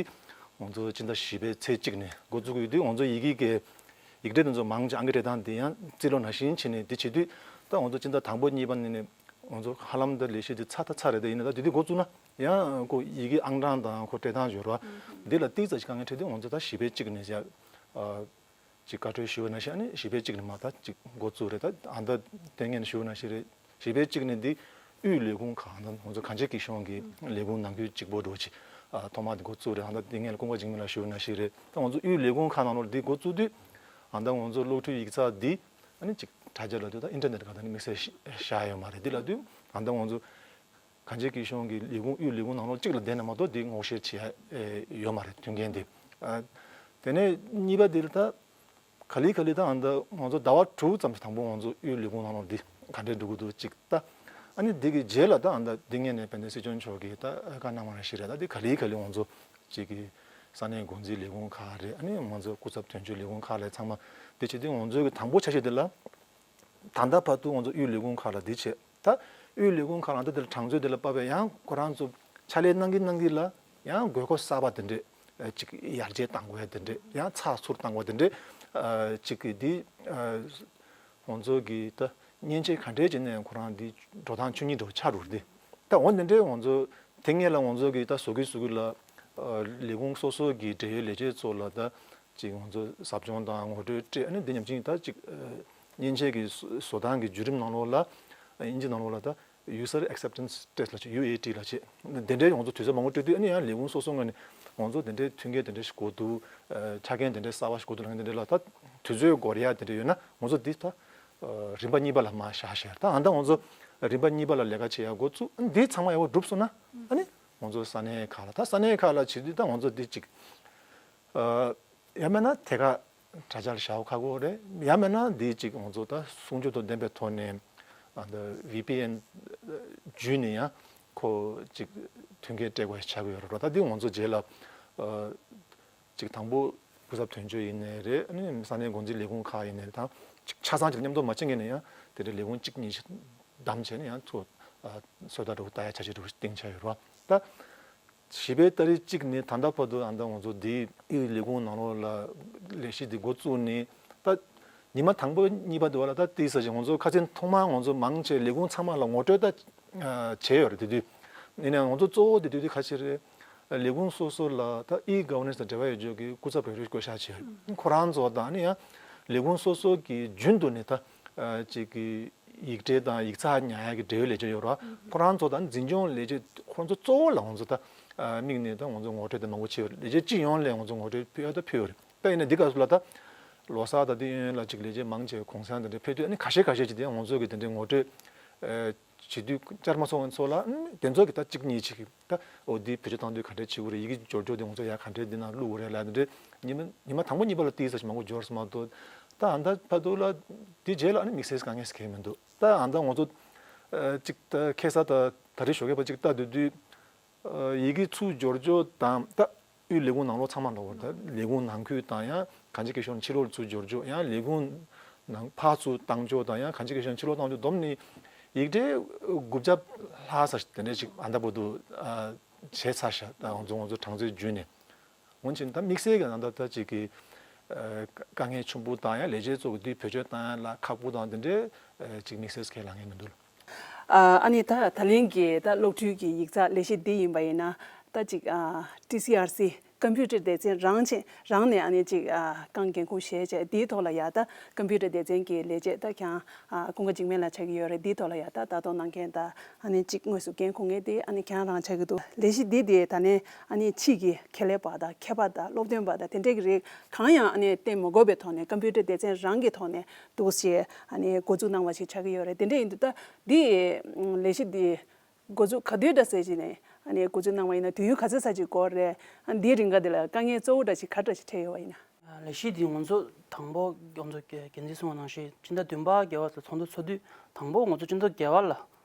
ང་ཚོ་སྤྱི་ཟླ་བཞི་པའི་ཚེས་གཅིག་ནས་འགོ་བཙུགས་ཀྱི་ཡོད་དུས། ང་ཚོ་ཡི་གེ་གི་ཡིག་ཕྲེང་དེ་ཚོ་མང་ཆེ་ཨང་ཀི་སྤྲད་སྟངས་འདི་ཡང་རྩིས་ལོ་ནང་བཞིན་བྱས་ནས་འདི་བྱེད་དུས། ད་ང་ཚོ་སྤྱི་ཟླ་དང་པོ་གཉིས་པ་ནས་ནས་ང་ཚོ་ཧ་ལམ་ད་ལས་གཞི་འདི་ཚར་ད་ཚར་རེད། ད་ཡིན་ན་ད་དེ་དུས་འགོ་བཙུགས་ན་ཡང་ཁོ་ཡི་གེ་ཨང་གྲངས་དང་ཁོ་སྤྲད་སྟངས་ཡོད་རེད་བ། འདི་ལ་ཏིག་ཙམ་ཞིག་དཀའ་ངལ་འཕྲད་དུས། ང་ཚོ་ད་བཞི་པའི་གཅིག་ནས་ཡ་ཨ་ཅིག་བཀའ་འཁྲོལ་ཞུས་པ་ནང་བཞིན། ཨ་ནི་བཞི་པའི་གཅིག་ནས་མར་ད་ཅིག་འགོ་བཙུགས་རེད། ད་ཨ་ད་ལྟས་ངན་ཞུས་པ་ནང་བཞིན་རེད། བཞི་པའི་གཅིག་ནས་འདི་དབུས་ལས་ཁུངས་ཁག་ད་ང་ཚོ་གངས་ཅན་སྐྱིད་གཤོངས་ཀྱི་ལས་ཁུངས་ནང་ཁུལ་གཅིག་པོ་འགྲོ་ཆེད་ཨ་ཐོག་མར་འདི་འགོ་བཙུགས་རེད། ཨ་ད་ལྟས་ངན་ལ་ཀུན་དགའ་འཇིགས་མེད་ལགས་ཞུས་པ་ནང་བཞིན་རེད། ད་ང་ཚོ་དབུས་ལས་ཁུངས་ཁག་ནང་ལོགས་འདི་འགོ་བཙུགས་དུས། ཨ་ད་ང་ཚོ་གློག་འཕྲུལ་ཡིག་ཚགས་འདི་ཨ་ནི་ཅིག་དྲ་རྒྱ་ལབ་དུས། ད་ཨིན་ཊར་ནེཊ་ག་ད་ནི་དམིགས་བསལ་བཞག་ཡོད་མ་རེད། འདི་ལབ་དུས་ཨ་ད་ང་ཚོ་གངས་ཅན་སྐྱིད་གཤོངས་ཀྱི་ལས་ཁུངས་དབུས་ལས་ཁུངས་ནང་ལོགས་གཅིག་ལ་བསྡད་ན་མ་གཏོགས་འདི་ངོ་ཤེས་བྱེད་ཡ་ཡོད་མ་རེད། མཐུན་རྐྱེན་དེ། ཨ་དེ་ནས་གཉིས་པ་དེ་ལ་ད་ག་ལེ་ག་ལེ་ད་ཨ་ད་ང་ཚོ་ཟླ་བ་དྲུག་ཙམ་ཞིག་དང་པོ་ང་ཚོ་དབུས་ལས་ཁུངས་ནང་ལོགས་འདི་ག་འདྲས་འགྲོ་གི་འདུག་གཅིག་ད། ཨ་ནི་འདི་གི་རྗེས་ལ་ད་ཨ་ད་འདི་ངས་ནས་དཔལ་ལྡན་སྲིད་སྐྱོང་མཆོག་གིས་ད་བཀའ་གནང་བ་ནང་བཞིན་རེད། ད་འདི་ག་ལེ་ག་ལེ་ང་ཚོ་ གཅིག་གི་ས་གནས་འགོ་འཛིན་ལས་ཁུངས་ཁག་རེད། ཨ་ནི་ང་ཚོ་སྐུ་ཚབ་དོན་གཅོད་ལས་ཁུངས་ཁག་ལ་ཚང་མ་དེ་བྱེད་དུས་ང་ཚོའི་གི་དང་པོ་ཆ་ཤས་དེ་ལ་ད་ལྟ་བར་དུ་ང་ཚོ་དབུས་ལས་ཁུངས་ཁག་ལ་འདི་བྱས། ད་དབུས་ལས་ཁུངས་ཁག་ལ་ད་དེ་ལ་གྲངས་མཛོད་དེ་ལ་དཔག་པའི་ཡང་ཁོ་རང་ཚོ་ཕྱག་ལས་གནང་གིན་གནང་གིན་ལ་ཡང་དགོས་མཁོ་གསར་པ་དེ་འདྲས་ཨ་ཅིག་ཡར་རྒྱས་གཏང་དགོས་ཡ་དེ་འདྲས། ཡང་ཚགས་ཚུད་གཏང་དགོས་དེ་འདྲས་ཨ་ཅིག་གི་འདི་ཨ་ང་ཚོ་གི་ད་མཉེན་ཆས་ག་འདྲས་བྱས་ནས་ཁོ་རང་འདི་འགྲོ་སྟངས་ཆོས་ཉིད་འགྲོ་ཆགས་འགྲོ་འདི། ད་འོ་འདི་འདྲའི་ང་ཚོ་དེ་སྔས་ལ་ང་ཚོ་གི་ད་བཟོ་གི་བཟོ་གི་ལ་ཨ་ལས་ཁུངས་སོ་སོ་གི་འབྲེལ་ཡོད་ལས་བྱེད་ཚོ་ལ་ད་ཅིག་ང་ཚོ་ཟབ་སྦྱོང་དང་ངོ་སྤྲོད་སྤྲད། ཨ་ནི་འདི་ཉམས་ཅིག་ད་ཅིག་ཨ་མཉེན་ཆས་ཀྱི་བཟོ་བཟོ་སྟངས་ཀྱི་བརྒྱུད་རིམ་ནང་ལོགས་ལ་ཨ་དབྱིན་ཇི་ནང་ལོགས་ལ་ད་User Acceptance Test ལ་བྱེད། ཡུ་ཨེ་ཊི་ལ་བྱེད། དེ་འདྲའི་ང་ཚོ་དུས་ཚོད་མང་པོ་སྤྲད་དུས་ཨ་ནི་ཡང་ལས་ཁུངས་སོ་སོ་ངོས་ནས་ང་ཚོ་དེ་འདྲའི་མཐུན་རྐྱེན་དེ་འདྲ་ཞིག་དགོས་འདུག་ཨ་ཆ་རྐྱེན་དེ་འདྲའི་གསར་པ་ཞིག་དགོས་འདུག་ལབ་མཁན་དེ་འདྲ་ལ་ད་དུས་ཚོད་འགོར་ཡ་དེ་འདྲ་ཡོད་ན་ང་ཚོ་འདི་ད་ཨ་རིམ་པ་གཉིས་པ་ལ་མར་བཞག་བཞག་ད་ཨ་ད་ང་ཚོ་རིམ་པ་གཉིས་པ་ལ་ལས་ཀ་བྱེད་ཡ་འགོ་བཙུགས། འདི་ཚང་མ་ཡག་པོ་གྲུབ་སོང་ན་ཨ་ནི་ང་ཚོ་ས་གནས་ཁག་ལ། ད་ས་གནས་ཁག་ལ་བྱེད་དུས་ད་ང་ཚོ་འདི་གཅིག་ཨ་ཡང་མིན་ན་ཐད་ཀར་དྲ་རྒྱར་བཞག་ཁག་པོ་རེད། ཡང་མིན་ན་འདི་གཅིག་ང་ཚོ་ད་སྲུང་སྐྱོབ་དང་ལྡན་པའི་ཐོག་ནས་ཨ་ད་ཝི་པི་ཨེན་བརྒྱུད་ནས་ཡང་ཁོ་གཅིག་མཐུན་རྐྱེན་སྤྲད་དགོས་ཆགས་ཀྱི་ཡོད་རེད། ད་འདི་ང་ཚོ་རྗེས་ལ་ཨ་གཅིག་དང་པོ་སྐུ་ཚབ་དོན་གཅོད་ཡིན་ནའི་རེད། ཨ་ནི་ས་གནས་འགོ་འཛིན་ལས་ཁུངས་ཁག་ཡིན་ནའི་རེད། ད་གཅིག་ཆ་ཚང་གཅིག་མཉམ་དུ་མ་ཕྱིན་མཁན་ནས་ཡང་དེ་འདྲའི་ལས་ཁུངས་གཅིག་གཉིས་ཤིག་བདམས་བྱས་ནས་ཡང་ཚུར་ཨ་ཚོད་ལྟ་འདྲ་བོ་ལྟ་ཡ་བྱ་བྱེད་འདྲ་བོ་ཞིག་བཏིང་བྱ་ཡོད་རེད་བ། ད་བྱིས་པའི་ཏ་རིག་གཅིག་ནས་ད་ལྟ་བར་དུ་ཨ་ད་ང་ཚོ་འདི་དབུས་ལས་ཁུངས་ནང་ལོགས་ལ་ལས་གཞི་འདི་འགོ་བཙུགས་ནས་ད་ཉི་མ་དང་པོ་གཉིས་པ་དེ་བ་ལ་ད་ཏོག་ཙམ་ཞིག་ང་ཚོ་ཁ་སང་ཐོག་མར་ང་ཚོ་མང་ཆེ་ལས་ཁུངས་ཚང་མ་ལ་ངོ་སྤྲོད་ད་ཨ་བྱས་ཡོད་རེད། དེ་དུས་ཡིན་ནའང་ང་ཚོ་གཙོ་བོ་དེ་དུས་དེ་ཁ་ཤས་རེད། ལས་ཁུངས་སོ་སོ་ལ་ད་ཨི་གྷ་ཝར་ནན་སི་དང་འབྲེལ་བ་ཡོད་ཆོག་གི་སྐུ་ཚབ་རེ་རེ་བསྐོ་བཞག་བྱས་ཡོད། ཁོ་རང་ཚོ་དང་ཨ་ནི་ཡང་ལས་ཁུངས་སོ་སོ་གི་རྒྱུན་དུ་ནས་ད་ཨ་ཅིག་གི་ཡིག་ཕྲད་དང་ཡིག་ཚགས་ཉར་ཡག་གི་འབྲེལ་ཡོད་ལས་བྱེད་ཡོད་རེད་བ། ཁོ་རང་ཚོ་དང་འཛིན་སྐྱོང་ལས་བྱེད་ཁོ་རང་ཚོ་གཙོ་བོ་ལ་ང་ཚོ་ད་ཨ་དམིགས་ནས་ད་ང་ཚོ་ངོ་སྤྲོད་དེ་མང་པོ་བྱས་ཡོད་རེད། ལས་བྱེད་སྤྱི་ཡོངས་ལ་ང་ཚོ་ངོ་སྤྲོད་ཕུལ་ཡག་ད་ཕུལ་ཡོད་རེད། དཔེར་ཡིན་ན་འདི་སྐབས་སུ་ལ་ད་ལོ་གསར་དང་དེ་གཡས་གཡོན་ལ་ཅིག་ལས་བྱེད་མང་ཆེ་གུང་སེང་དེ་འདྲ་ཕེབས་དུས་ཨ་ནི་ཁ་ཤས་ཁ་ཤས་ཅིག་དེ་ང་ཚོ་གི་དེ་འདྲའི་ངོ་སྤྲོད་ཨ་བྱེད་དུས་བཅར་མ་སོང་བ་ཚོ་ལ་ཨ་ནི་དེ་ཚོ་གི་ད་གཅིག་གཉིས་ཅིག་གི་ད་འོ་འདི་བེད་སྤྱོད་བཏང་དུས་ག་འདྲས་བྱེད་དགོས་རེད། ཡི་གེ་འབྱོར་འབྱོར་དེ་ང་ཚོ་ཡར་ག་འདྲས་འདི་ནང་བླུག་དགོས་རེད་ལབ་དེ་འདྲས་ཉི་མ་ཉི་མ་དང་པོ་གཉིས་པ་ལ་ཏོག་ཙམ་མང་པོ་འབྱོར་སོང་མ་གཏོགས། ད་ཨ་ད་བར་དུ་ལ་དེ་རྗེས་ལ་ཨ་ནི་དམིགས་བསལ་དཀའ་ངལ་ཞིག་གང་ཡང་མི་འདུག་ད་ཨ་ད་ང་ཚོ་ཨ་གཅིག་ད་ཁ་སང་ད་ད་རེས་ཞོགས་ཀས་པ་གཅིག་ལྟ་དུས་དུས་ཨ་ཡི་གེ་ཚུར་འབྱོར་འབྱོར་དང་ད་དབུས་ལས་ཁུངས་ནང་ལོགས་ཚང་མ་ལ་འོ་ད་ལས་ཁུངས་ནང་ཁུལ་དང་ཡང་གང་ཅི་སྐད་ཤོར་ཕྱི་ལོགས་ཚུར་འབྱོར་འབྱོར་ཡང་ལས་ཁུངས་ནང་ཕར་ཚུར་བཏང་འབྱོར་དང་ཡང་གང་ཅི་སྐད་ཤོར་ཕྱི་ལོགས་བཏང་འབྱོར་བསྡོམས་ནས་ཡིག་ཕྲད་དགུ་བརྒྱ་ལྷག་ཙམ་དེ་འདྲ་ཞིག་ཨ་ད་བར་དུ་ཨ་བྱས་ཚར་ཤག་ད་ང་ཚོ་ང་ཚོ་གྲངས་ཚད་བརྒྱུད་ནས། འོན་ཀྱང་ད་དམིགས་བསལ་གྱི་ད་ལྟ་ད་ཅིག་གི་ཨ་དཀའ་ངལ་ཆེན་པོ་དང་ཡང་ལས་བྱེད་ཚོ་གི་དུས་བེད་སྤྱོད་བཏང་ཡ་ལ་ཁག་པོ་དང་དེ་འདྲའི་ཨ་ཅིག་དམིགས་བསལ་གྱི་ལངས་ཡ་མི་འདུག་ཨ་ཨ་ནི་ད་ད་ལན་གྱི་ད་གློག་འཕྲུལ་གྱི་ཡིག་ཚགས་ལས་གཞི་འདི་ཡིན་པ་ཡིན་ན་ད་ཅིག་ཨ་ཊི་སི་ཨར་སི་ཀམ་པུ་ཊར་སྡེ་ཚན་རང་ཆེ་རང་ནས་ཨ་ནི་ཅིག་ཨ་རྐང་འགན་ཁུར་བཞེས་བྱས་འདིའི་ཐོག་ལ་ཡ་ད་ཀམ་པུ་ཊར་སྡེ་ཚན་གྱི་ལས་བྱེད་ད་ཁྱང་ཨ་ཀུན་དགའ་འཇིགས་མེད་ལགས་ཆགས་ཀྱི་ཡོད་རེད། འདིའི་ཐོག་ལ་ཡ་ད་ལྟ་རྟོག་གནང་མཁན་ད་ཨ་ནི་གཅིག་དངོས་སུ་འགན་འཁུར་མཁན་དེ་ཨ་ནི་ཁྱེད་རང་ཆགས་ཀྱི་འདུག་ལས་གཞི་འདི་དེ་ད་ནི་ཨ་ནི་ཕྱིའི་ཁེ་ལས་པ་དང་མཁས་པ་དང་སློབ་སྟོན་པ་དང་དེ་འདྲས་ཀྱི་རིགས་གང་ཡང་ཨ་ནི་བསྟེན་མ་དགོས་པའི་ཐོག་ནས་ཀམ་པུ་ཊར་སྡེ་ཚན་རང་གི་ཐོག་ནས་འདུག་ཞེས་ཨ་ནི་འགོ་འཛུགས་གནང་བ་ཞིག་ཆགས་ཀྱི་ཡོད་རེད། དེ་འདྲས་ཡིན་དུས་ད་འདི་ལས་གཞི་འདི་འགོ་འཛུགས་ག་དུས་འདྲ་ཟེར་གྱི་ནས་ཨ་ནི་འགོ་འཛུགས་གནང་བ་ཡིན་ན་དུས་ཡུན་ག་ཚོད་ཙམ་ཅིག་འགོར་རེད། ཨ་འདིའི་རིང་ག་འདི་ལ་དཀའ་ངལ་གཙོ་བོ་འདྲ་ཞིག་ག་འདྲ་ཞིག་འཕྲད་ཡོད་པ་ཡིན་ན། ལས་གཞི་འདི་ང་ཚོ་དང་པོ་ང་ཚོ་འགན་འཛིན་གསུངས་པ་ནང་བཞིན་སྤྱི་ཟླ་བདུན་པ་བརྒྱད་པ་ལ་ཚོགས་འདུ་ཚོགས་དུས་དང་པོ་ང་ཚོ་སྤྱི་ཟླ་བརྒྱད་པ་ལ་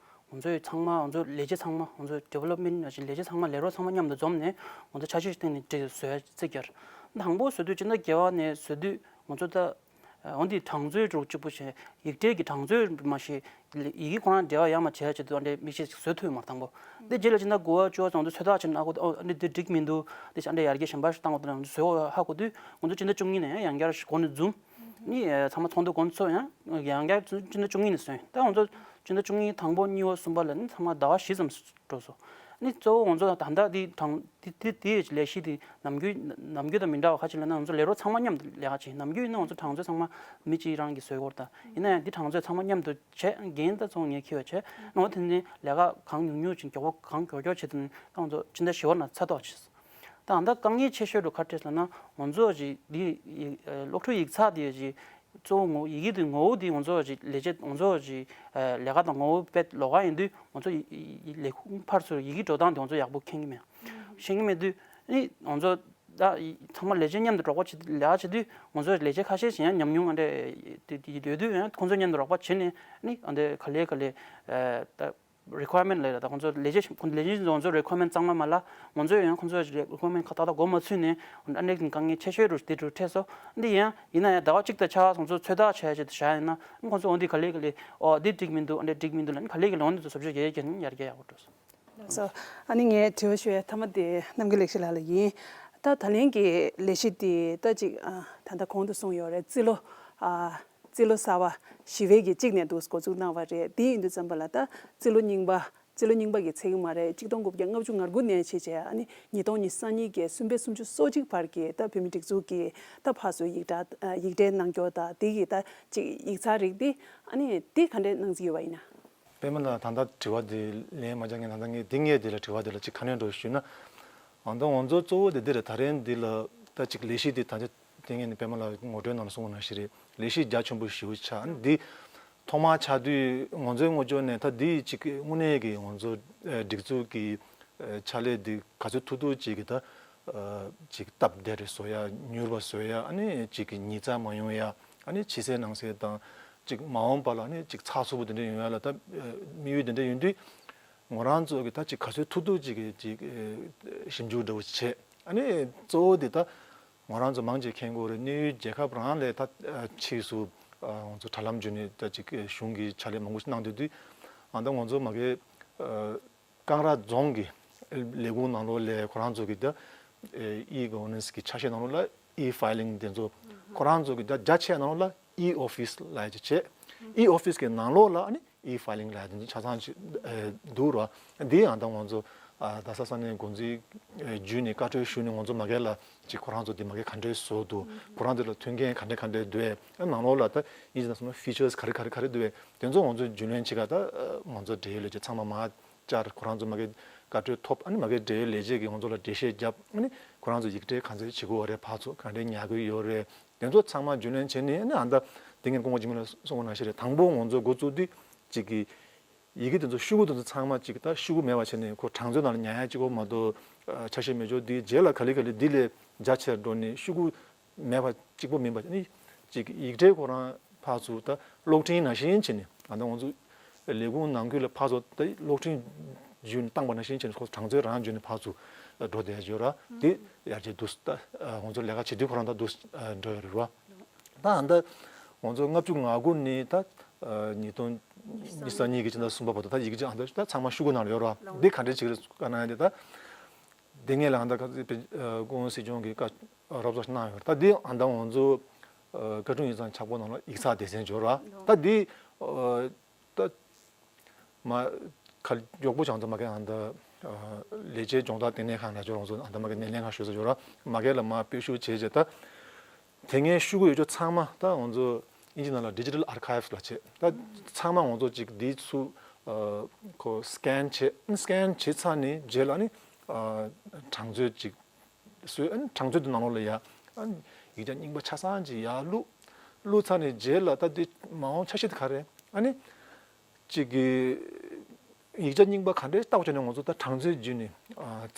ང་ཚོ་ཚང་མ་ང་ཚོ་ལས་བྱེད་ཚང་མ་ང་ཚོ་ཌི་ཝེ་ལོབ་མེན་ཊི་ནང་བཞིན་ལས་བྱེད་ཚང་མ་ལས་རོགས་ཚང་མ་མཉམ་དུ་འཛོམས་ནས་ང་ཚོ་འཆར་གཞི་སྟེང་ནས་བྲིས་བཟོས་རྩིས་བསྒྱུར། དང་པོ་བཟོ་དུས་སྤྱི་ཟླ་བརྒྱད་པ་ནས་བཟོ་དུས་ང་ཚོ་ད་འོ་འདི་གྲངས་མཛོད་འདྲ་གཅིག་པུ་བྱས་ཡིག་ཕྲད་ཀྱི་གྲངས་མཛོད་མ་གཞི་ཡི་གེ་ཁོ་རང་འབྲེལ་བ་ཡང་མ་བྱས་ཆེད་དུ་ཨ་འདྲའི་མིག་ཤེལ་ཅིག་བཟོ་ཐུབ་མ་རེད་དང་པོ། འདི་རྗེས་ལ་སྤྱི་ཟླ་དགུ་པ་བཅུ་པ་ཙམ་དུ་ཚོད་ལྟ་བྱས་ནས་ཨ་ཁོ་ཨ་འདི་འདི་འགྲིག་མི་འདུག་འདི་ཨ་འདྲའི་ཡར་རྒྱས་གཞན་པ་ཞིག་བཏང་དགོས་འདུག་ན་བཟོས་ཧ་གོ་དུས་ང་ཚོ་སྤྱི་ཟླ་བཅུ་གཉིས་ནས་ཡང་ཡང་བསྐྱར་ཞིག་འགོ་ནས་འཛོམས། ནི་ཚང་མ་ཚོགས་འདུ་འགོ་ཚོགས་ཡང་ཡང་བསྐྱར་སྤྱི་ཟླ་བཅུ་གཉིས་ནས་བཟོས་ཡིན། ད་ང་ཚོ་སྤྱི་ཟླ་བཅུ་གཉིས་དང་པོ་གཉིས་པ་གསུམ་པ་ལ་ནི་ཚང་མ་ཟླ་བ་བཞི་ཙམ་འགྲོ་སོང་། ནི་གཙོ་བོ་ང་ཚོ་ད་ལྟ་འདི་གྲངས་འདི་འདི་འདི་ལས་གཞི་འདི་ནམ་རྒྱུན་ནམ་རྒྱུན་དང་མི་འདྲ་བ་ཁ་ཅིག་ལ་ན་ང་ཚོ་ལས་རོགས་ཚང་མ་མཉམ་དུ་ལས་ཀ་བྱེད། ནམ་རྒྱུན་ཡིན་ན་ང་ཚོ་གྲངས་མཛོད་ཚང་མ་མི་གཅིག་རང་གིས་བཟོས་ཡོད་རེད། ད་ཡིན་ན་ཡང་འདི་གྲངས་མཛོད་ཚང་མ་མཉམ་དུ་བྱས་འགན་ད་ཚོང་ངས་འཁྱེར་བ་བྱས་ནོ། དེ་ནི་ལས་ཀ་གང་ཉུང་ཉུང་ཅིག་མགྱོགས་པོ་གང་མགྱོགས་མགྱོགས་བྱེད་དུ་ནི་ད་ང་ཚོ་ཕྱི་ཟླ་བཞི་པ་ན་ཚ་ཐོག་བྱས། ད་ད་དཀའ་ངལ་ཆེ་ཤོས་རུ་ཁ་བྲལ་ལ་ན་ང་ཚོ་ཅིག་འདི་ཡི་གློག་འཕྲུལ་ཡིག་ཚགས་འདི་ཅིག་གཙོ་བོ་ངོ་ཡི་གེ་འདི་ངོ་བོ་འདི་ང་ཚོ་ཅིག་ལས་བྱེད་ང་ཚོ་ཅིག་ལས་ཀ་དང་ངོ་བོ་དཔེ་ལོགས་ཀ་ཡིན་དུས་ང་ཚོ་ཡི་ཡི་ལས་ཁུངས་ཕར་ཚུར་ཡི་གེ་འགྲོ་སྟངས་འདི་ང་ཚོ་ཡག་པོ་མཁྱེན་གྱི་མེད། མཁྱེན་གྱི་མེད་དུས་ནི་ང་ཚོ་ད་ཡི་ཚང་མ་ལས་བྱེད་མཉམ་དུ་རོགས་པ་བྱེད་ལས་ཀ་བྱེད་དུས་ང་ཚོ་ལས་བྱེད་ཁ་ཤས་ཤིག་ཡང་ཉམས་མྱོང་ཨ་འདྲ་དེ་དེ་ཡོད་དུས་ཡང་ཁོང་ཚོ་མཉམ་དུ་རོགས་པ་བྱེད་ནས་ནི་ཨ་འདྲ་ག་ལེ་ག་ལེ་ད། requirement ལས་ད་ཁོང་ཚོ་ལས་བྱེད་ཁོང་ལས་བྱེད་ཁོང་ཚོ་requirement གཙང་མ་མ་ལ་ང་ཚོས་ཡང་ཁོང་ཚོ་requirement ཁ་ཏག་ཏག་གོ་མ་ཚུད་ནས་ཨ་ནི་དཀའ་ངལ་ཆེ་ཤོས་རུ་དེ་རུ་འཕྲད་སོང་། འདི་ཡང་ཡིན་ན་ཡང་ཟླ་བ་གཅིག་དང་ཕྱེད་ཀ་ཁོང་ཚོ་ཚོད་ལྟ་བྱས་བྱས་བཞག་ཡིན་ན་ཨ་ཁོང་ཚོ་འོ་འདི་ག་ལེ་ག་ལེ་ཨོ་འདི་འགྲིག་མི་འདུག་ཨ་འདི་འགྲིག་མི་འདུག་ལབ་ནས་ག་ལེ་ག་ལེ་འོ་འདི་ཚོ་བཟོ་བཅོས་རྒྱག་ཡག་གི་འགྲོ་སོང་། ལགས་སོ། ཨ་ནི་ངས་དྲི་བ་ཞུ་ཡ་མཐའ་མ་དེ་རྣམ་རྒྱལ་ལེགས་བཤད་ལགས་ལ་ཡིན། ད་ད་ལན་གྱི་ལས་གཞི་དེ་ད་ཅིག་ཨ་ད་ལྟ་གོང་དུ་གསུངས་ཡོད་རེད། རྩིས་ལོ་ཨ་རྩིས་ལོ་གསར་བ་བཞི་པའི་གི་གཅིག་ནས་འདུག་འགོ་འཛུགས་གནང་བ་རེད། དེ་ཡིན་དུས་ཙམ་པ་ལ་ད་རྩིས་ལོ་རྙིང་པ་རྩིས་ལོ་རྙིང་པ་གི་ཚད་ཀྱི་མ་རེད། གཅིག་སྟོང་དགུ་བརྒྱ་ལྔ་བཅུ་ང་དགུ་ནས་བྱས་བྱས་ཨ་ནི་ཉིས་སྟོང་ཉི་ཤུ་རྩ་གཉིས་ཀྱི་གསུམ་པའི་སུམ་ཅུ་སོ་གཅིག་བར་གྱི་ད་བོད་མི་སྒྲིག་འཛུགས་ཀྱི་ད་ཕར་ཚུར་ཡིག་ད་ཡིག་འབྲེལ་གནང་སྐྱོར་དང་དེ་གི་ད་ཅིག་ཡིག་ཚགས་རིགས་དེ་ཨ་ནི་དེ་ག་འདྲས་གནང་རྩིས་ཡོད་པ་ཡིན་ན། པད་མ་ལགས་ད་ལྟ་དྲི་བ་དེ་ལན་མ་རྒྱག་ངས་ད་ལྟ་ངས་འདི་ངས་དེ་ལ་དྲི་བ་དེ་ལ་ཅིག་ཁ་སྣོན་འགྲོ་ཞུས་ན། ཨང་ད་ང་ཚོ་གཙོ་བོ་དེ་འདི་རེད། ད་རེས་འདི་ལ་ད་ཅིག་ལས་གཞི་དེ་ད་ཆ་དེ་ངས་ནི་པད་མ་ལགས་ངོ་སྤྲོད་ནང་ལ་གསུངས་པ་ནང་བཞིན་རེད། ལས་གཞི་རྒྱ་ཆེན་པོ་ཞེ་པོ་ཆགས་ཨ་ནི་འདི་ཐོག་མར་ཆགས་དུས་ང་ཚོའི་ངོས་ཕྱོགས་ནས་ད་འདི་ཅིག་དངོས་གནས་ཀྱི་ང་ཚོ་སྒྲིག་འཛུགས་ཀྱི་ཕྱག་ལས་འདི་ག་ཚོད་ཐུབ་ཐུབ་ཅིག་གི་ད་ཅིག་སྟབས་བདེ་རེ་བཟོ་ཡ་མྱུར་བ་བཟོ་ཡ་ཨ་ནི་ཅིག་གི་ཉིས་རྩ་མ་ཡོང་ཡ་ཨ་ནི་ཕྱི་གསལ་ནང་གསལ་དང་། ཅིག་མ་འོངས་པ་ལ་ནི་ཅིག་ཚགས་ཚུད་པོ་དེ་འདྲ་ཡོང་ཡ་ལ་ད་དམིགས་ཡུལ་དེ་འདྲ་ཡོང་དུས་ང་རང་ཚོ་གི་ད་ཅིག་ག་ཚོད་ཐུབ་ཐུབ་ཅིག་གི་ཅིག་ཞིབ་འཇུག་འདྲ་བོ་བྱས་ཨ་ནི་གཙོ་བོ་དེ་ད་ང་རང་ཚོ་མང་ཆེ་མཁྱེན་གྱི་ཡོད་རེད། གནས་ཡུལ་རྒྱལ་ཁབ་རང་ལས་ད་ཕྱིས་སུ་ང་ཚོ་དྲ་ལམ་བརྒྱུད་ནས་ད་ཅིག་གཞུང་གི་ཕྱག་ལས་མང་པོ་ཞིག་གནང་བསྡད་དུས་ཨ་ད་ང་ཚོ་མ་གི་ཀང་ར་རྫོང་གི་ལས་ཁུངས་ནང་ལོགས་ལ་ཁོ་རང་ཚོ་གི་ད་e-governance གི་ཆ་ཤས་ནང་ལོགས་ལ་e-filing དེ་ཚོ་ཁོ་རང་ཚོ་གི་ད་རྒྱ་ཆེ་ནང་ལོགས་ལ་e-office ལབ་ཡ་ཅིག་བྱས། e-office གི་ནང་ལོགས་ལ་ཨ་ནི་e-filing ལབ་ཡ་དེ་ཚོ་ཆ་ཚང་ཅིག་འདུག་ར། འདི་ཡང་ད་ང་ཚོ་རྡ་ས་ས་གནས་འགོ་འཛིན་བརྒྱུད་ནས་བཀའ་འཁྲོལ་ཞུས་ནས་ང་ཚོ་མ་གི་ལ་ཅིག་ཁོ་རང་ཚོ་འདི་མ་གི་ག་འདྲས་བཟོ་འདུག་ཁོ་རང་ཚོ་ལ་མཐུན་རྐྱེན་ག་འདྲས་ག་འདྲས་འདུག་ནང་ལོགས་ལ་ད་ཡིན་ཟེར་ན་features ག་རེ་ག་རེ་ག་རེ་འདུག་དེ་ཚོ་ང་ཚོ་རྒྱུས་ལོན་བྱེད་ག་ད་ང་ཚོ་འབྲེལ་ཡོད་ལས་བྱེད་ཚང་མ་མར་བཅར། ཁོ་རང་ཚོ་མ་གི་བཀའ་འཁྲོལ་ཐོབ་ཨ་ནི་མ་གི་འབྲེལ་ཡོད་ལས་བྱེད་ཀྱིས་ང་ཚོ་ལ་འགྲེལ་བཤད་བརྒྱབ། ཨ་ནི་ཁོ་རང་ཚོ་ཡིག་འབྲེལ་ག་ཚོད་བྱེད་དགོས་རེད། ཕར་ཚུར་ག་འདྲས་ཉར་དགོས་ཡོད་རེད། དེ་ཚོ་ཚང་མ་རྒྱུས་ལོན་བྱས་ནས་ཨ་ནི་ཨ་ད་དེ་ངས་སྐུ་ངོ་འཇིགས་མེད་ལ་གསུངས་པ་ནང་བཞིན་རེད། དང་པོ་ང་ཚོ་འགོ་བཙུགས་དུས་གཅིག་གི་ཡི་གེ་དེ་ཚོ་ཤོག་གུ་དེ་ཚོ་ཚང་མ་གཅིག་ད་ཤོག་གུ་མེད་པ་བྱས་ནས་ཁོ་གྲངས་མཛོད་ནང་ལ་ཉར་ཡ་གཅིག་པོ་མ་གཏོགས་ཆ་ཤས་མེད་ཆོག་དེའི་རྗེས་ལ་ག་ལེ་ག་ལེ་འདི་ལས་རྒྱ་ཆེར་འགྲོ་ནས་ཤོག་གུ་མེད་པ་གཅིག་པོ་མིན་པ་ནི་གཅིག་ཡིག་འབྲེལ་ཁོ་རང་ཕར་ཚུར་ད་གློག་འཕྲིན་ནང་བཞིན་བྱས་ནས་ང་ད་ང་ཚོ་ལས་ཁུངས་ནང་ཁུལ་ལ་ཕར་ཚུར་ད་གློག་འཕྲིན་བརྒྱུད་ནས་བཏང་པ་ནང་བཞིན་བྱས་ནས་ཁོ་གྲངས་མཛོད་རང་བརྒྱུད་ནས་ཕར་ཚུར་འགྲོ་བསྡད་ཡོད་ར། དེ་ཡར་རྒྱས་འདུག་ད་ང་ཚོ་ལས་ཀ་བྱེད་དུས་ཁོ་རང་ད་འདུག་འགྲོ་ཡོད་རེད་བ། ད་ཨ་ད་ང་ཚོ་ལྔ་བཅུ་ང་དགུ་ནས་ད་ཉིས་སྟོང་ཉི་ཤུ་རྩ་གཉིས་ཀྱི་ཕྱི་ཟླ་གསུམ་པ་བར་དུ་ད་ཡིག་ཆ་ཨ་ད་ད་ཚང་མ་ཤོག་གུ་ནང་ལ་ཡོད་ར། འདི་ག་འདྲས་བྱེད་ཀྱི་རེད་ཟེར་ན་ཡང་དེ་ད་དེ་སྔོན་ལ་ཨ་ད་ག་ཚོད་པའི་སྐུ་ངོ་སྲིད་སྐྱོང་གིས་བཀའ་རོབ་ཙམ་གནང་ཡོད་རེད། ད་འདི་ཨ་ད་ང་ཚོ་བཀའ་དྲུང་ཡིག་ཚང་ཆག་པོ་ནང་ལ་ཡིག་ཚགས་སྡེ་ཚན་འབྱོར་ར། ད་འདི་ད་མ་ཁ་མགྱོགས་པོ་བྱང་ཚོ་མ་གི་ཨ་ད་ལས་བྱེད་སྦྱོང་བརྡར་ལྟེ་གནས་ཁང་ལ་འབྱོར་ར། ང་ཚོ་ཨ་ད་མ་གི་སྣེ་ལེན་ཁང་ཞུ་ས་འབྱོར་ར། མ་གི་ལ་མ་སྤེལ་ཞུ་བྱས་རྗེས་ད། དེ་སྔའི་ཤོག་གུ་ཡོད་ཆོག་ཚང་མ་ད་ང་ཚོ་ཨིན་ཇི་ནང་ལ་digital archives ལབ་བྱས། ད་ཚང་མ་ང་ཚོ་ཅིག་འདི་ཚུ་ཁོ་scan བྱས། scan བྱས་ཚར་ནས་རྗེས་ལ་ནི་གྲངས་མཛོད་ཅིག་བཟོས། གྲངས་མཛོད་དེ་ནང་ལོགས་ལ་ཡ་ཡིག་ཆ་རྙིང་པ་ཆ་ཚང་ཅིག་ཡར་བླུགས། བླུགས་ཚར་ནས་རྗེས་ལ་ད་འདི་མ་འོངས་ཆ་ཤས་དེ་ག་རེ་ཨ་ནི། གཅིག་གི་ཡིག་ཆ་རྙིང་པ་ག་འདྲས་བལྟ་བ་བྱས་ནས་ང་ཚོ་ད་གྲངས་མཛོད་བརྒྱུད་ནས་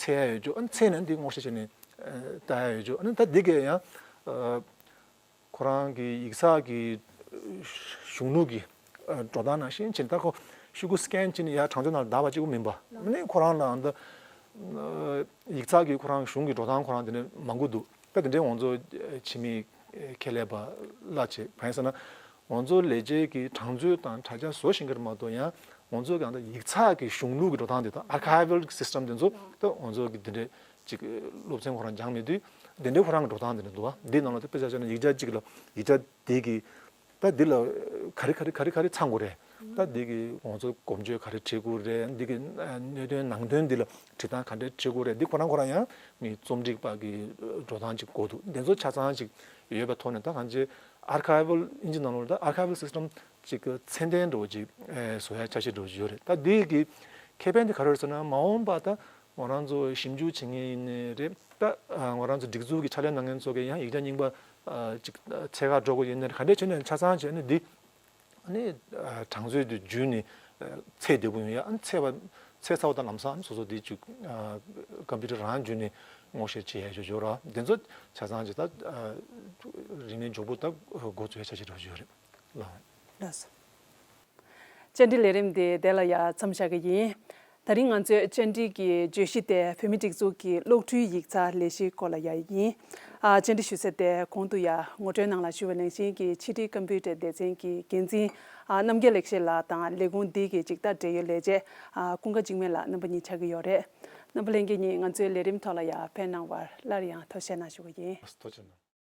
འཚོལ་ཡ་ཡོད་ཆོག་ཨ་ནི་འཚོལ་ནས་འདི་ངོ་ཤེས་བྱས་ནས་ལྟ་ཡ་ཡོད་ཆོག་ཨ་ནི་ད་འདི་གས་ཡང་ཁོ་རང་གི་ཡིག་ཚགས་ཀྱི་གཞུང་ལུགས་ཀྱི་འགྲོ་སྟངས་ནང་བཞིན་བྱས་ནས་ད་ཁོ་ཤོག་གུ་scan བྱས་ནས་ཡར་གྲངས་མཛོད་ནང་ལ་བདག་པ་གཅིག་པུ་མིན་པ་ཨ་ནི་ཁོ་རང་ལ་ད་ཡིག་ཚགས་ཀྱི་ཁོ་རང་གཞུང་གི་འགྲོ་སྟངས་ཁོ་རང་དེ་འདྲ་མང་པོ་འདུག་ད་དེ་འདྲའི་ང་ཚོ་ཕྱི་མི་ཁྱད་ལས་པ་གླ་བྱེད་གང་ཡིན་ཟེར་ན། ང་ཚོ་ལས་བྱེད་ཀྱི་གྲངས་མཛོད་དང་དྲ་རྒྱ་བཟོ་བཞིན་གྱི་རེད་མ་གཏོགས་ཡང་ང་ཚོ་གི་ཨ་ད་ཡིག་ཚགས་ཀྱི་གཞུང་ལུགས་ཀྱི་འགྲོ་སྟངས་དེ་དང་archival system དེ་ཚོ་ད་ང་ཚོ་གི་དེ་འདྲའི་ཅིག་སློབ་ཚན་ཁོ་རང་སྦྱངས་མེད་དུས་དེ་འདྲའི་ཁོ་རང་གི་འགྲོ་སྟངས་དེ་འདྲ་འདུག་བ། འདི་ནང་ལ་ད་དཔེ་ཆ་བཞག་ན་ཡིག་ཆ་གཅིག་ལ་ཡིག་ཆ་དེ་གི་ད་འདི་ལ་ག་རེ་ག་རེ་ག་རེ་ག་རེ་ཚང་དགོས་རེད། ད་འདི་གི་ང་ཚོ་གོམ་བརྗོད་ག་རེ་བྲིས་དགོས་རེད། འདི་གི་གནད་དོན་ནང་དོན་འདི་ལ་བྲིས་སྟངས་ག་འདྲ་བྲིས་དགོས་རེད། འདི་ཁོ་རང་ཁོ་རང་ཡང་མི་རྩོམ་སྒྲིག་པ་གི་འགྲོ་སྟངས་ཅིག་དགོས་འདུག་འདི་ཚོ་ཆ་ཚང་ཅིག་ཡོད་པའི་ཐོག་ནས་ད་གང་ཅི་archival ཨིན་ཇི་ནང་ལོགས་ད་archival system ཅིག་གི་ཚད་ལྡན་འདྲ་བོ་ཅིག་བཟོ་ཡ་འཆར་གཞི་འདྲ་བོ་ཅིག་ཡོད་རེད། ད་འདི་གི་ཁེ་ཕན་དེ་ག་རེ་རེད་ཟེར་ན་མ་འོངས་པ་ད་ང་རང་ཚོ་ཞིབ་འཇུག་བྱེད་མཁན་ཡིན་ནའི་རེད། ད་ང་རང་ཚོ་སྒྲིག་འཛུགས་ཀྱི་ཕྱག་ལས་གནང་མཁན་ཚོ་གི་ཡང་ཡིག་ཆ་རྙིང་པ་ཅིག་འཚོལ་ག་འགྲོ་དགོས་ཡིན་ནའི་ག་འདྲས་བྱས་ནས་ཆ་ཚང་བྱས་ནས་འདི་ཨ་ནི་གྲངས་མཛོད་དུ་བརྒྱུད་ནས་འཚོལ་བདེ་པོ་ཡོང་ཡ། ཨ་ནི་འཚོལ་བ་འཚོལ་ཚར་བ་དང་ལམ་སང་ཨ་ནི་སོ་སོ་འདི་ཅིག་ཀམ་པུ་ཊར་རང་བརྒྱུད་ནས་ངོ་ཤེས་བྱེད་ཡ་ཞུ་ཞུ་ར། འདི་ཚོ་ཆ་ཚང་ཅིག་ད་རིང་ནས་མགྱོགས་པོ་ད་འགོ་བཙུགས་ཡ་ཆ་ཞིག་ར་ཞུ་རེད་ལགས། ལགས་སོ། བཅར་འདྲི་ལས་རིམ་དེ་དེ་ལ་ཡ་མཚམས་བཞག་གི་ཡིན། ད་རིང་ང་ཚོས་བཅར་འདྲི་གི་བརྗོད་གཞི་དེ་བོད་མིའི་སྒྲིག་འཛུགས་ཀྱི་གློག་འཕྲུལ་ཡིག་ཚགས་ལས་གཞིའི་སྐོར་ལ་ཡ་ཡིན། ཨ། བཅར་འདྲི་ཞུ་ས་དེ་གོང་དུ་ཡ་ངོ་སྤྲོད་ནང་ལ་ཞུས་པ་ནང་བཞིན་གྱི་ཕྱི་དྲིལ་ཀམ་པུ་ཊར་སྡེ་ཚན་གྱི་འགན་འཛིན། ཨ། རྣམ་རྒྱལ་ལེགས་བཤད་ལགས་དང་ལས་ཁུངས་འདི་གི་ཅིག་ལྟ་འབྲེལ་ཡོད་ལས་བྱེད། ཨ། ཀུན་དགའ་འཇིགས་མེད་ལགས་རྣམ་པ་གཉིས་ཆགས་ཀྱི་ཡོད་རེད། རྣམ་པ་ལྷན་རྒྱས་གཉིས་ང་ཚོའི་ལས་རིམ་ཐོག་ལ་ཡ་ཕེབས་གནང་བར་སླར་ཡང་ཐུགས་རྗེ་གནང་ཞུ་གི་ཡིན། ཐུགས་རྗེ་གནང་།